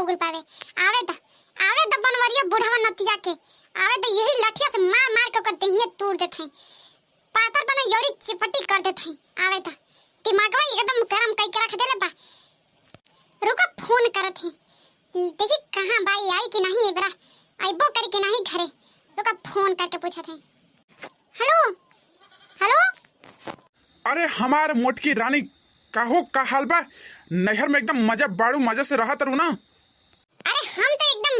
गुल पावे। आवे द, आवे द बनवरिया बुढ़वा नतिया के, आवे द, यही लठिया से मार मार के ओकर देहिए तोड़ देत हई, पातर बना योरी चिपटी कर देत हई। आवे द, दिमागवा एकदम गरम कई के रख देले बा। रुको, फोन करत हई, देखी कहाँ बाई, आई कि नहीं, एबरा आइबो करी कि नहीं घरे। रुको, फोन करके पूछत हई। Hello, hello. अरे हमार मोटकी रानी, काहो, का हाल बा? नैहर में एकदम मजा बाड़ू, मजा से रहत रहू ना? अरे हम तो एकदम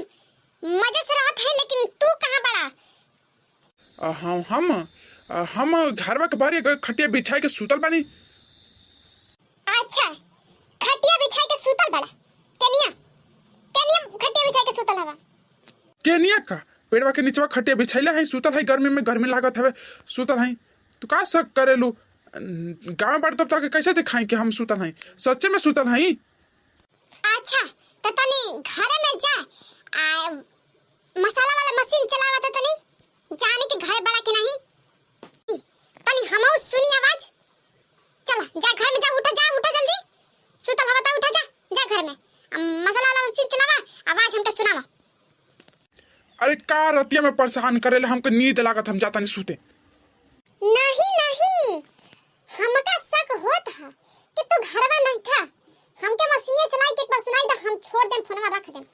मजे से रहत हैं, लेकिन तू कहाँ बड़ा? हम घरवा के बाहर एक खटिया बिछाई के सुतल बानी। अच्छा, खटिया बिछाई के सुतल बड़ा? केनिया, केनिया खटिया बिछाई के सुतल हवा? केनिया का, पेड़वा के नीचवा खटिया बिछाइले है, सुतल है। गर्मी में गर्मी लागत हवे, सुतल है। तू का शक करेलू? गाँव बाड़ तब तक कैसे दिखाई कि हम सुतल हैं? सच्चे में सुतल हैं। अच्छा, तो तनी घरे में जा आ, मसाला वाला मशीन चलावा, तो तनी जाने के घरे बड़ा कि नहीं, तनी हमहू सुनी आवाज। चल जा, घर में जा, उठा जा, उठा जल्दी, सुतल हवा तो उठा, जा जा घर में आ, मसाला वाला मशीन चलावा, आवाज हमके सुनावा। अरे का रतिया में परेशान करेले, हमके नींद लागत, हम जाता नहीं सुते। नहीं नहीं, हमका शक होत है कि तू घरवा नहीं था। हमके मशीनिया चलाई के एक बार सुनाई दा, हम छोड़ देम, फोनवा रख देम।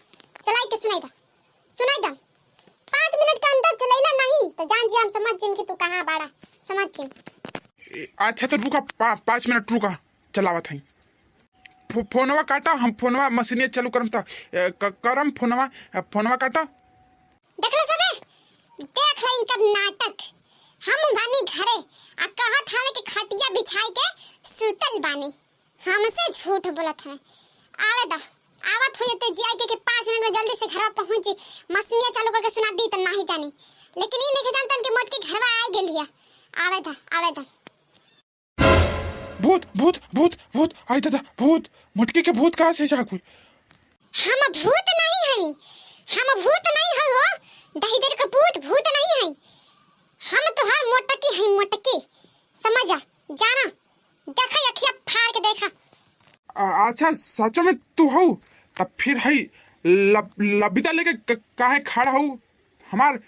चलाई के सुनाई दा, सुनाई दा। 5 मिनट के अंदर चलैला नहीं तो जान जी, हम समझ जिम कि तू कहाँ बाड़ा, समझ जिम। अच्छा तो रुका, 5 मिनट रुका, चलावत हई। फोनवा काटा, हम फोनवा मशीनिया चालू करम त करम फोनवा, फोनवा काटा। देख ले सबे, देख ले इनकर नाटक। हम बानी घरे आ कहत हवे कि खटिया बिछाई के सुतल बानी, हमसे झूठ बोलत हवे। आवे दा, आवत हुई ते जियाई के 5 मिनट में जल्दी से घरवा पहुंची, मशीनिया चालू करके सुना दी त नहीं जानी, लेकिन ई नहीं जानतन कि मोट के घरवा आई गेली है। आवे दा, आवे दा। भूत, भूत, भूत, भूत! आई दादा, भूत! मोटकी के भूत कहाँ से जागुल? हम भूत नहीं हई, हम भूत नहीं हई हो दही देर के भूत, भूत नहीं हई हम, तोहार मोटकी हई, मोटकी, समझ जा। जाना, देखा, अखिया फाड़ के देखा। अच्छा, सचो में तू हो? तब फिर हई लबिदा लेके काहे खड़ा हो? हमार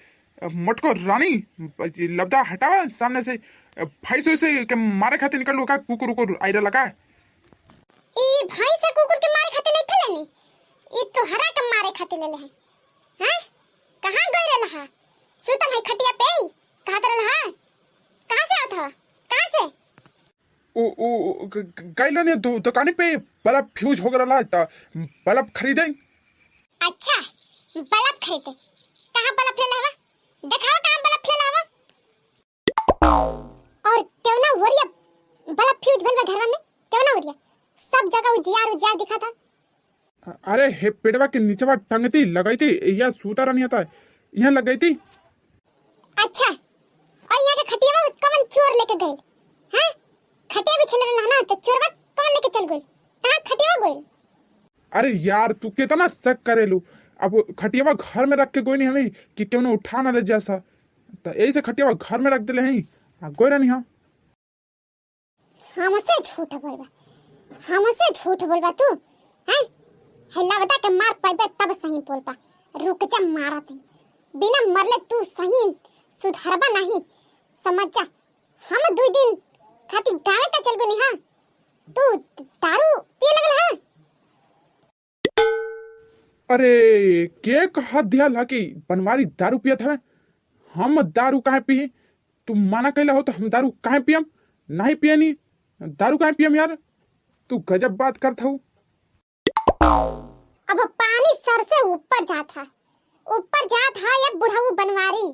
मोटको रानी, लबदा हटावा सामने से। भैंस से के मारे खातिर निकल का कुकुर उकुर आइरा लगा? ई भैंस से कुकुर के मारे खातिर नहीं खेलेनी, ई तोहरा के मारे खातिर लेले हैं। हैं, कहां गई रहल हा? सुतल है खटिया पे ही कहा रहल हा? कहां से आवत हवा, कहां से? ओ ओ गइल रहनी दुकानी पे, बल्ब फ्यूज हो गया त बल्ब खरीदे। अच्छा, बल्ब खरीदे। कहाँ बल्ब ले हवा? देखाओ, कहाँ बल्ब ले हवा और क्यों ना हो रिया बल्ब फ्यूज भइल बा घरवा में? क्यों ना हो रिया? सब जगह उजियार उजियार दिखा था। अरे हे पेड़वा के नीचवा टंगती लगैती या सूता रहनी था, यहाँ लगैती। अच्छा, और यहाँ के खटियावा कौन चोर लेके गइल? हैं, खटिया बिछले रहला ना, तो चोरवा कौन लेके चल गइल? कहाँ खटियावा गइल? अरे यार, तू कितना शक करेलू। अब खटियावा घर में रख के कोई नहीं हमें कि क्यों ना उठा ना ले जैसा, तो यही से खटियावा घर में रख दिले हैं आ गोई रहनी हम। हमसे झूठ बोलबा? हमसे झूठ बोलबा तू? हैं, हेला बता के मार पाइबे तब सही बोलबा। रुक जा, मारत है, बिना मरले तू सही सुधरबा नहीं, समझ जा। हम 2 दिन खातिर गाँव का चल गनी, हां, तू दारू पिए लगल हां। अरे के कहा दिया ला कि बनवारी दारू पियत हवे? हम दारू काहे पी? तू माना कैला हो तो हम दारू काहे पियम? नहीं पियनी दारू, काहे पियम? यार, तू गजब बात करत हूँ। अब पानी सर से ऊपर जाता, ऊपर जात है ये बुढ़ऊ बनवारी,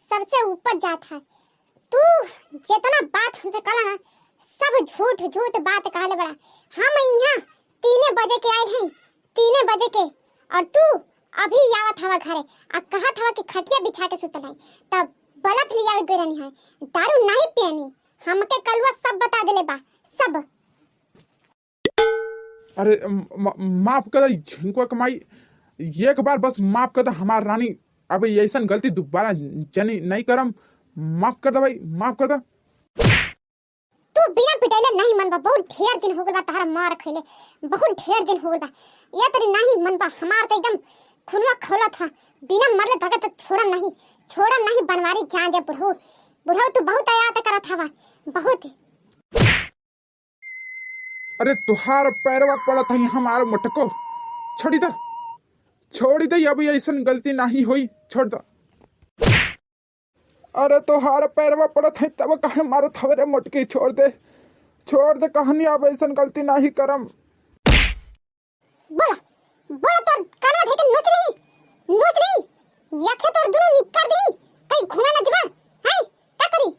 सर से ऊपर जात है। तू जितना बात हमसे कहला ना, सब झूठ झूठ बात कहले बड़ा। हम यहाँ 3 बजे के आए हैं, 3 बजे के, और तू अभी आवत हवा घरे आ कहत हवा कि खटिया बिछा के सुतल है, तब बल्ब लियावे गई रहनी है। दारू नहीं पियनी। हमके कलुआ सब बता देले बा सब। अरे माफ कर झिंकुआ कमाई, एक बार बस माफ कर दे हमार रानी। अब ऐसा गलती दोबारा जनी नहीं करम, माफ कर दे भाई, माफ कर दे। तू बिना पिटैले नहीं मनबा। बहुत ढेर दिन हो गइल बा तहरा मार खइले, बहुत ढेर दिन हो गइल बा। ये तरी नहीं मनबा, हमार तो एकदम खुनवा खोला था। बिना मरले तोके तो छोड़म नहीं, छोड़म नहीं बनवारी। जान जा बुढ़ऊ, बुढ़ऊ तू बहुत आयात करत हवा बहुत। अरे तुहार पैरवा पड़त है हमार मोटको, छोड़ी दे, छोड़ी दे, अब ऐसन गलती नहीं होई, छोड़ दे। अरे तुहार पैरवा पड़त है तब काहे मारत हवे रे मोटकी, छोड़ दे, छोड़ दे कहानी, अब ऐसन गलती नहीं करम। बोला बोला तोर कानवा धइके नोच रही, नोच रही यक्षे तोर दुनु निकर दी, कहीं घूमे न जबा हैं का करी,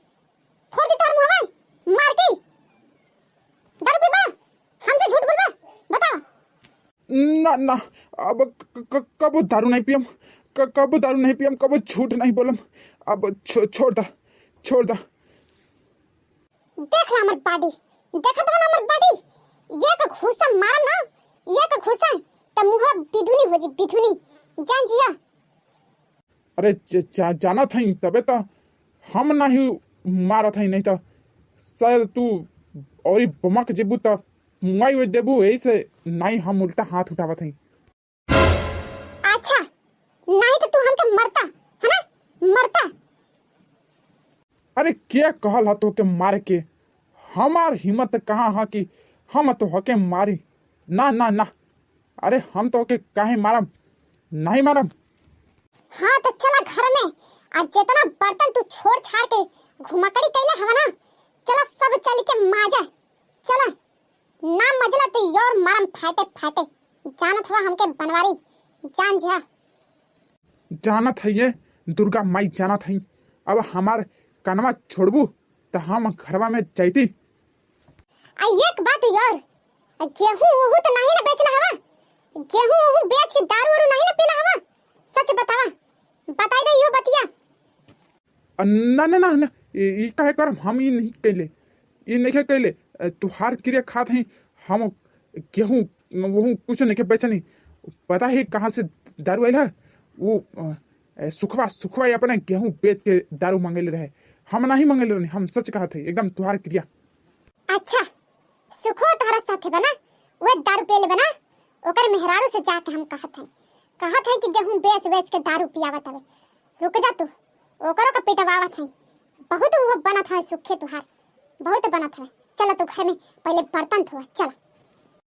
फोड़ दी तोर मुहवा मार के। दारू पीबा हमसे झूठ बोलबा बता। ना ना, अब कबो दारू नहीं पियम, कबो दारू नहीं पियम, कबो झूठ नहीं बोलम, अब छोड़ दा, छोड़ दा। देख ला हमर बॉडी, देखत हो ना हमर बॉडी, एक घुसा मारम ना, एक घुसा त मुहवा बिधुनी हो जी, बिधुनी जान जिया। अरे जाना था तबे तो हम नहीं मारत हई, नहीं तो शायद तू और बमक जेबू तो मुआई हो देबू, यही से नहीं हम उल्टा हाथ उठावत हई। अच्छा नहीं तो तू हमके मरता है ना, मरता। अरे क्या कहल ह तो के मार के, हमार हिम्मत कहाँ है कि हम तो हके मारी, ना ना ना, अरे हम तो के काहे मारम, नहीं मारम। हाँ तो चला घर में, आज जितना बर्तन तू छोड़ छाड़ के घुमकड़ी कैले हवा ना, चला सब चल के माजा, चला ना मजला तो your मारम फाटे फाटे। जानत हवा हमके बनवारी, जान जा। जानत है ये दुर्गा माई, जानत है। अब हमार कनवा छोड़बू तो हम घरवा में जैती। आ एक बात यार, गेहूं ओहू तो नहीं ना बेचला हवा, गेहूं ओहू बेच के दारू वारू नहीं ना पीला हवा, सच बतावा, बताई दे यो बतिया। ना ना ना ना, ई काहे करम हम, ई नहीं कैले, ई नहीं कैले, तुहार क्रिया खात हैं हम, गेहूं वहूं कुछ नहीं के बेचनी, पता है कहाँ से दारू आइल है वो, सुखवा, सुखवा अपने गेहूं बेच के दारू मंगेले रहे, हम नहीं मंगेले रहे, हम सच कहत है एकदम तुहार क्रिया। अच्छा सुखवा तोहरा साथे बना, वे दारू पियले बना, ओकर मेहरारू से जाके हम कहत हैं, कहत हैं कि गेहूं बेच बेच के दारू पियावत हवे, रुक जा तू, ओकरो का पिटवावत हैं, बहुत वो बनत है सुखे तुहार, बहुत बनत है। चला तू घर में पहले बर्तन धोआ, चला।